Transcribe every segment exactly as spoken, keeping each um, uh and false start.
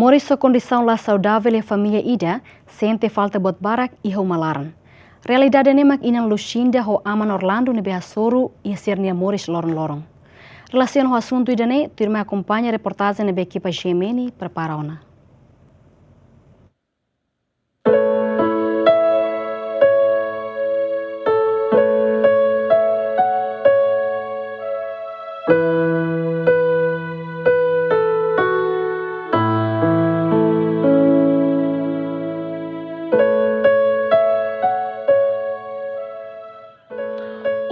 Moris ho kondisaun la saudavel iha família ida sente falta buat barak iha uma laran. Realidade ne'e mak inan Lucinda ho aman Orlando ne'ebé hasoru iha sira-nia moris loron-loron. Relasiona ho asuntu ida-ne'e, tuirmai akompaña reportajen ne'ebé ekipa G M N prepara ona.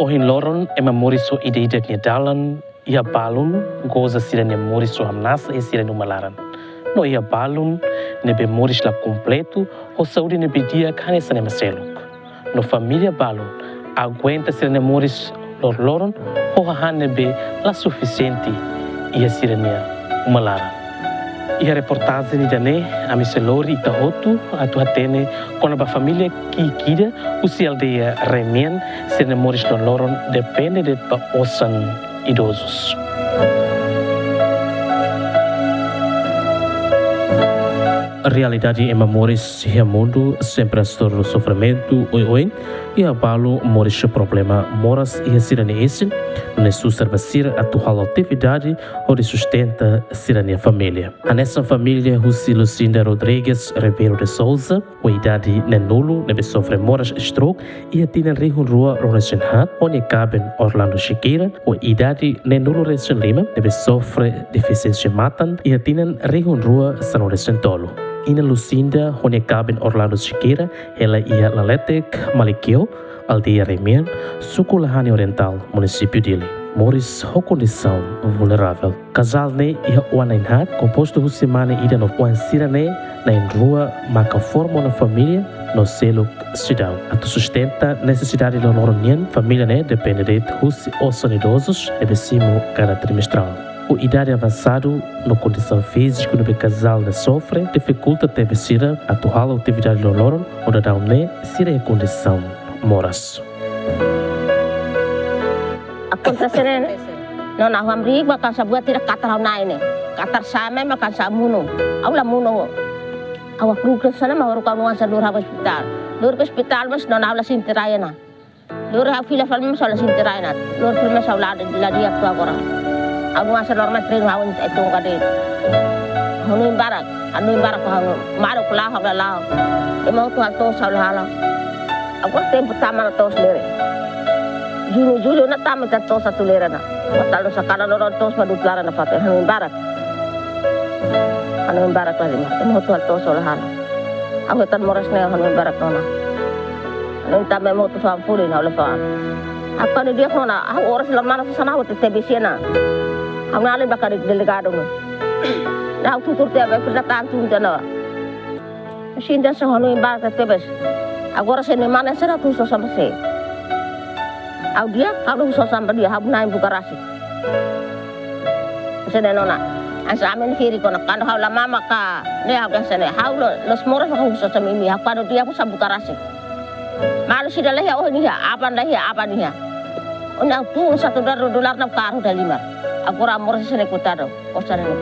Ohin loron ema moris ho ida-idak nia dalan, iha balun goza sira-nia moris ho hamnasa iha sira-nia uma laran. No iha balun ne'ebé moris la kompletu, ho saúde ne'ebé di'ak hanesan ema seluk. No família balun aguenta sira-nia moris loron-loron ho hahán ne'ebé la sufisiente iha sira-nia uma laran. Iha reportajen ida-ne'e, ami sei lori ita hotu atu hatene kona-ba família ki'ik ida husi aldeia Remian, sira-nia moris loron-loron depende de'it ba osan idozus. Realidade ema moris iha mundu sempre hasoru sofrimentu oioin, iha balun moris ho problema moras iha sira-nia isin, nune'e susar ba sira atu halo atividade hodi sustenta sira-nia família. Hanesan família husi Lucinda Rodrigues Ribeiro de Souza, ho idade neenulu, ne'ebé sofre moras stroke iha tinan rihun rua ruanulu-resin-haat, ho nia kaben Orlando Sequeira, ho idade neenulu-resin-lima, ne'ebé sofre defisiénsia matan iha tinan rihun rua sanulu-resin-tolu. Inan Lucinda ho nia kaben Orlando Sequeira hela iha Laletek, Maliquiao, aldeia Remian, suku Lahane Orientál, munisípiu Dili. Moris ho kondisaun vulneravel. Kazál ne'e iha oan na'in-haat, kompostu husi mane ida no oan sira ne'e na'in-rua maka forma ona família no seluk seidauk. Atu sustenta nesesidade loron-loron nian, família ne'e depende de'it husi osan idozus ne'ebé simu kada trimestrál. Ho idade avansadu no kondisaun fíziku ne'ebé kazál ne'e sofre, difikulta tebes sira atu halo atividade loron-loron, no daudaun ne'e sira iha kondisaun moras. Akontese ne'e, nona ha'u hamriik mak hanesan buat ida katar ha'u-nia Na'i ne'e. Katar sa'e mai mak hanesan monu. Ha'u la monu. Ha'u hakru'uk hanesan ne'e mak haruka ha'u-nia oan sira lori ha'u ba ospitál. Lori ba ospitál mas nona ha'u la sente rai ona. Lori ha'u fila fali mas ha'u la sente rai ona. Lori fali mas ha'u la, la di'ak to'o agora. Ha'u-nia oan sira lori mai treinu ha'u iha Tonga de'it. Hanoin barak, hanoin barak ha'u. Malu kula ha'u la la'o. Ema hotu halo to'os ha'u la halo. Agora tempu tama ona to'os lere. Junu, jullu ona tama ita to'os atu lere ona. Matal no sakana loron to'os mak dudu laran ona fatin, hanoin barak. Hanoin barak la lima. Ema hotu halo to'os ha'u la halo. Ha'u hetan moras ne'e hanoin barak nona. Hanoin tanba ema hotu fa'an folin ha'u la fa'an. Ha'u hanoin di'ak nona, ha'u oras loromana sasán ha'u tebes iha ne'e. Ha'u-nia alin ba karik delegadu ne'e. Ha'u tutur tiha ba fila tantu tiha ona. Sinta sa hanoin barak tebes. Agora se ne'e mana sira tu so sama se. Ha'u di'ak, ha'u tu so sama di'ak, ha'u-nia Na'i buka rasik. Se ne'e nona. Hanesan ami-nia hirak ona, kuandu ha'u la mama ka, ne'e ha'u dehan se ne'e, ha'u lo, loos moras ha'u so sama imi, ha'u kuandu di'ak ha'u sa buka rasik. Malu sira la iha ohin iha, aban la iha, aban iha. Ona ha'u tun satu dolar, dua dolar na karu da lima. Agora moras se ne'e kutado. Osan ne'e.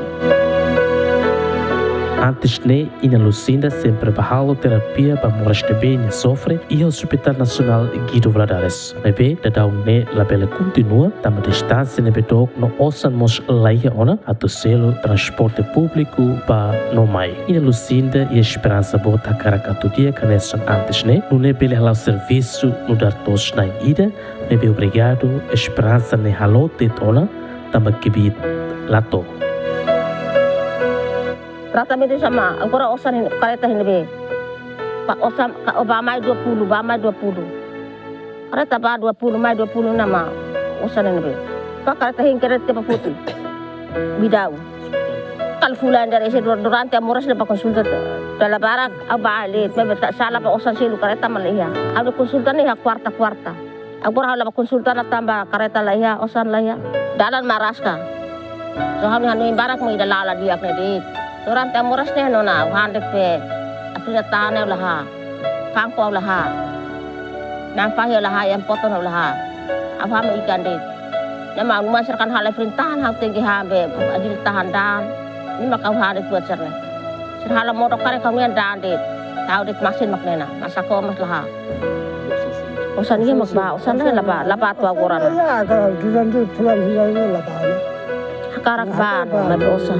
Antes ne'e, inan Lucinda sempre bá halo terapia ba moras ne'ebé nia sofre iha Hospital Nasionál Guido Valadares. Maibé, daudaun ne'e labele kontinua, tanba distánsia ne'ebé dook no osan mós la iha ona, atu selu transporte públiku bá no mai. Inan Lucinda iha esperansa boot hakarak atu di'ak hanesan antes ne'e, nune'e bele hala'o servisu nu'udar to'os na'in ida, maibé obrigadu, esperansa ne'e haloot de'it ona, tanba kbiit la to'o. Tratamentu sama, agora osan ne'e, kareta ne'ebé. Ba osan, ka, bá mai dua puluh, bá mai dua puluh. Kareta bá dua puluh, mai dua puluh ne'e mak osan ne'ebé. Ba kareta hein kareta ba futi. Bidau. Kala fulan dari se dur-, durante moras ne'e bá konsulta dala barak, ha'u bá le, bebe tak salah ba osan selu kareta mak la iha. Ha'u konsulta ne'e iha kuarta-kuarta. Agora ha'u la bá konsulta ona tanba kareta la iha, osan la iha. Dalan mak rasik. So ha'u-nia hanoin barak mak ida la'o la di'ak ne'e de'it. Durante moras ne'e nona, ha'u han de'it be. Ha'u-nia tahan ne'e la iha. Kangkung la iha. Na'an fahi la iha, ayam potong la iha. Ha'u han mak ikan de'it. Ne'e mak uma sira kan halo frin tahan, ha'u tenke han be. Adil tahan dan. Ne'e mak ha'u han de'it buat sira-ne'e. Halo modo karik kami an dande. Tau de'it masin mak ne'e ona. Masa ko mas laha. Osan iha mak ba, osan iha la ba, la ba to'o agora ona. Ya, kalau durante fulan hilang ini la ba. Hakarak ba, ba, maibé osan.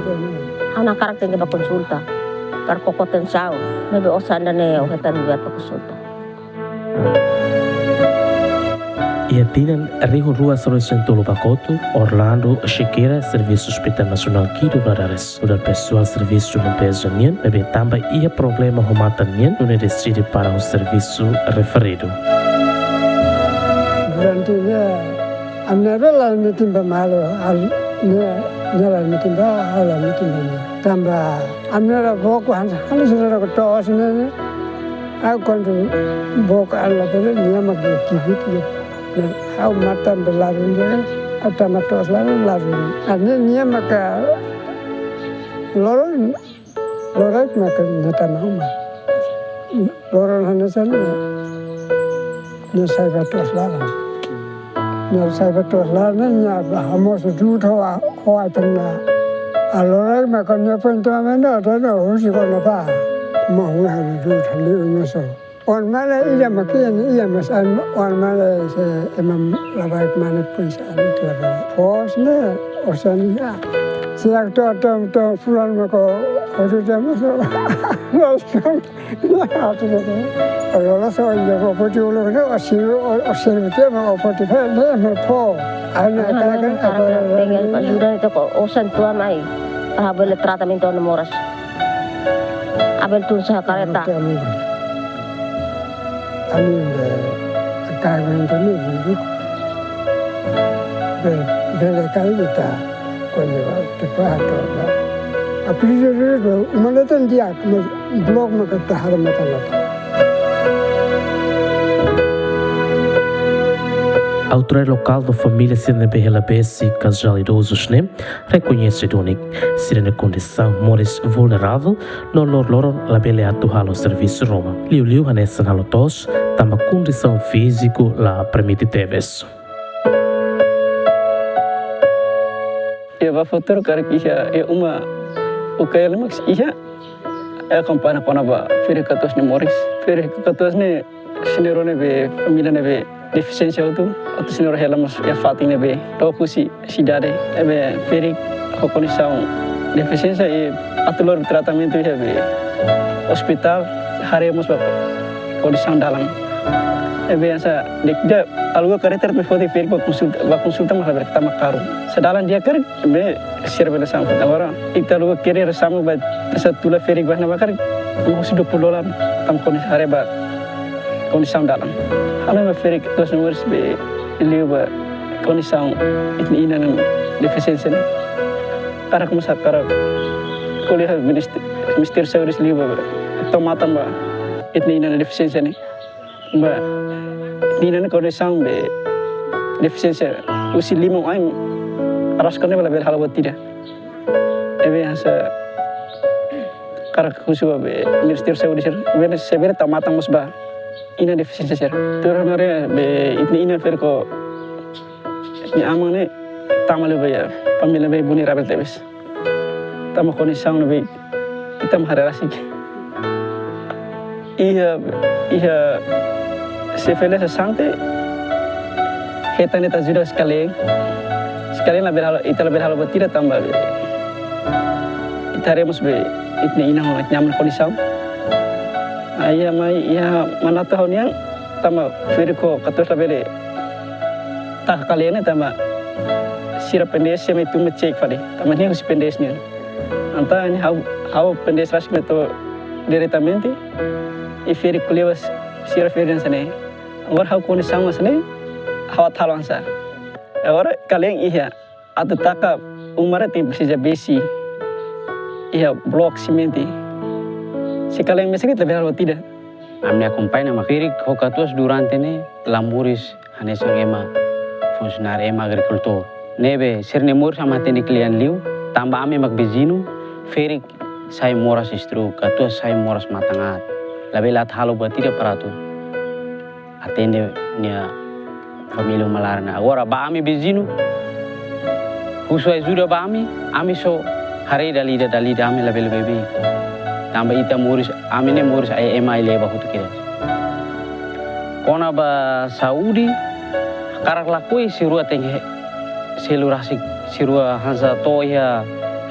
Ha'u hakarak tenke ba konsulta. Para koko atensaun. Maibé osan ida-ne'e, o hetan buat ba konsulta. Iha tinan rihun rua sanulu-resin-tolu ba kotuk, Orlando Sequeira, servisu Hospital Nasionál Guido Valadares, nu'udar pesoál servisu limpeza nian, maibé tanba iha problema ho matan nian, nune'e deside para ho servisu referidu. Durante ne'e, ami-nia rela ne'e timba malu, al, ne'e, ne'e la ne'e timba, ala ne'e timba ne'e. Tanba ami-nia rela book han, han sira rela to'os ne'e, ne'e. Ha'u kuandu book an labele nia mak kibit, ne'e. Ha'u matan be larun de'it, ha'u tama to'os larun, larun. Ne'e nia maka loron, loron maka nia tama uma. Loron hanesan ne'e, nia sai ba to'os laran. Nia sai ba to'os laran, nia ba hamoos du'ut ho, ho ai pernah. Loron maka nia foin tama ne'e, atu ne'e husik ona ba. Mahon halo du'ut halo uma so. Oan mane ida mak iha ne'e, iha mas an oan mane se ema labarik mane pun sa an itu labarik. Foos ne'e, osan iha. Siak to'o, to'o, to'o fulan mak o, o tu jam so. Loos kan? Ya, atu ne'e. Lolos o iha ko poti ulo ne'e, o siru, o, o siru te ma o poti fe ne'e, ma fó. Ana, ana, kala kan, ana, kala, ana, kan, ana, tenke ana, ajuda itu ko osan tua mai. Para bele tratamentu ona moras. Abel tun sa kareta. Ami, ami be, ka gubernamentu ne'e, be, bele kai kita, kuandu ba, te pa to ba. Aprisiu dulu, uma ne'e tan di'ak, mas blok maka tahada matan-matan. Autoridade lokál no família sira ne'ebé hela besik kazál idozus ne'e rekoñese duni sira-nia kondisaun moris vulneravel no loroloron labele atu halo servisu ruma. Liuliu hanesan halo to'os, tanba kondisaun fíziku la permite tebes. Iha ba futuru karik iha, iha uma U K L mak iha, iha akompaña kona-ba ferik katuas nia moris. Ferik katuas ne'e sira rona be família ne'ebé defisiénsia hotu, atu sira hela mós iha fatin ne'ebé dook husi sidade, ne'ebé ferik ho kondisaun defisiénsia i atu lori tratamentu iha be ospitál, haree mós ba kondisaun dalan. Ne'ebé hanesan de'it ida aluga kareta atu foti ferik ba konsulta, ba konsulta mós labele tama karun. Se dalan di'ak karik, be sira bele sangkut. Agora, ita aluga kere resamo ba, esa tula ferik ba ne'ebá karik, mós dua puluh dolar, tama kondisaun haree ba kondisaun dalan. Halo ba ferik katuas nia moris be liu ba kondisaun ita-nia inan defisiénsia ne'e. Hakarak mós hakarak ko'alia Minist-, Ministériu Saúde liu ba, tau matan ba ita-nia inan defisiénsia ne'e. Ba, nia-nia kondisaun be defisiénsia husi liman ain rasik ne'e labele halo buat ida. Ne'ebé hanesan hakarak husu ba be Ministériu Saúde sira, be se bele tau matan mós ba inan defisiénsia sira. Tuir ha'u-nia haree be ita-nia inan ferik ho nia aman ne'e tama liu ba iha família be vulneravel tebes. Tama kondisaun ne'ebé ita mak haree rasik. Iha, iha se fele sasán te hetan ita ajuda sekali. Sekali labele halo, ita labele halo buat ida tanba be ita haree mós be ita-nia inan ho nia aman kondisaun. Ah, iha mai, iha manatu ha'u-nian tanba ferik ho katuas labele taka kalean ne'e tanba sira P N D S sira mai tun mai cek fali. Tanba nia husi P N D S nian. Entaun ne'e ha'u, ha'u P N D S rasik mai to'o diretamente. I ferik ko'alia ba sira ferik hanesan ne'e. Agora ha'u kondisaun hanesan ne'e, ha'u atu halo oinsá. Agora kalean iha, atu taka uma ne'e tenke presiza besi. Iha blok simente. Se kalean mesak ita labele halo buat ida. Ami akompaña mak ferik ho katuas durante ne'e la moris hanesan ema funsionáriu, ema agrikultór. Ne'ebé sira-nia moris ami hatene kle'an liu, tanba ami mak viziñu, ferik sai moras stroke, katuas sai moras matan-aat. Labele atu halo buat ida para atu atende nia família uma laran ne'e. Agora ba ami viziñu husu ajuda ba ami, ami só haree dala ida, dala ida, ami labele beibeik. Tanba ita moris, ami ne'e moris ai ema ai leba hotu kedas. Kona-ba saúde, hakarak lakohi sira rua tenke selu rasik, sira rua hanesan to'o iha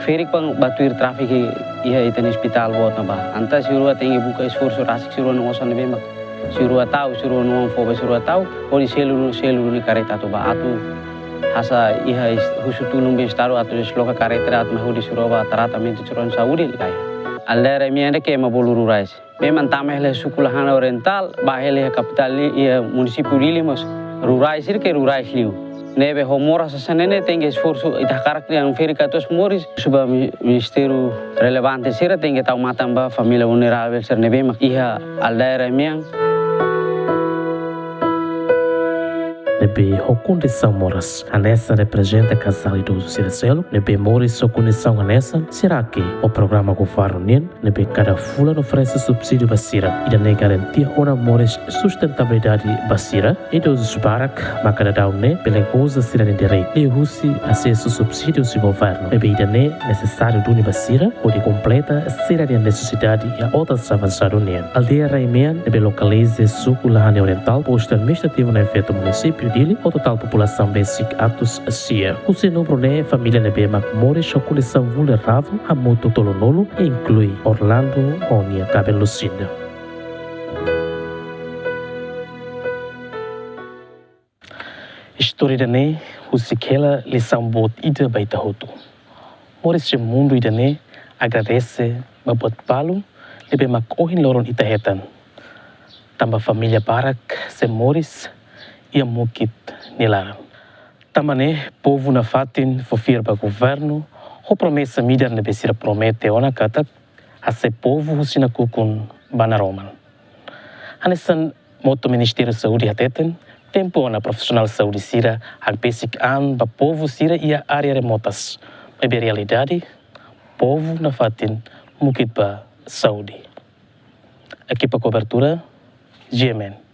ferik bang ba tuir tráfiku iha ita-nia ospitál boot ne'ebá. Entaun sira rua tenke buka esforsu rasik sira rua-nia osan ne'ebé mak sira rua tau, sira rua noan fó ba sira rua tau, hodi selu, selu duni kareta atu ba atu hanesan iha es-, husu tulun ba estadu atu desloka kareta atu mai hodi sira rua ba tratamentu sira rua-nia saúde, lae. Aldeia Raimea ne'e ke ema bolu rurais. Memang tama hela suku Lahane Orientál, ba hela iha kapitál Di-, iha munisípiu Dili mós rurais sira ke rurais liu. Ne'ebé ho moras hanesan ne'e tenke esforsu ita hakarak dehan ferik atu moris, suba mi-, ministériu relevante sira tenke tau matan ba família vulneravel sira ne'ebé mak iha aldeia Raimea. Ne'ebé ho kondisaun moras hanesan reprezenta kazál idozu sira seluk ne'ebé moris ho kondisaun hanesan, será ke ho programa governu nian ne'ebé kada fulan oferese subsídiu ba sira, ida-ne'e garantia ona moris sustentabilidade ba sira? Idozus barak maka daudaun ne'e bele goza sira-nia direitu liuhusi asesu subsídiu husi governu, maibé ida-ne'e nesesáriu duni ba sira hodi kompleta sira-nia nesesidade iha otas avansa nian. Aldeia Raimea ne'ebé lokaliza suku Lahane Orientál, postu administrativu Nain Feto, munisípiu Dili, ho totál populasaun besik atus sia. Husi númeru ne'e família ne'ebé mak moris ho kondisaun vulneravel hamutuk tolunulu, inklui Orlando ho nia kaben Lucinda. Istória ida-ne'e husik hela lisaun boot ida ba ita hotu. Moris iha mundu ida-ne'e agradese ba buat balu ne'ebé mak ohin loron ita hetan. Tanba família barak sei moris iha mukit nia laran. Tanba ne'e povu nafatin fó fiar ba governu ho promesa midar ne'ebé sira promete ona katak hasai povu husi nakukun ba naroman. Hanesan motu Ministériu Saúde hateten, tempu ona profisionál saúde sira hakbesik an ba povu sira iha área remotas. Maibé realidade, povu nafatin mukit ba saúde. Ekipa kobertura, G M N.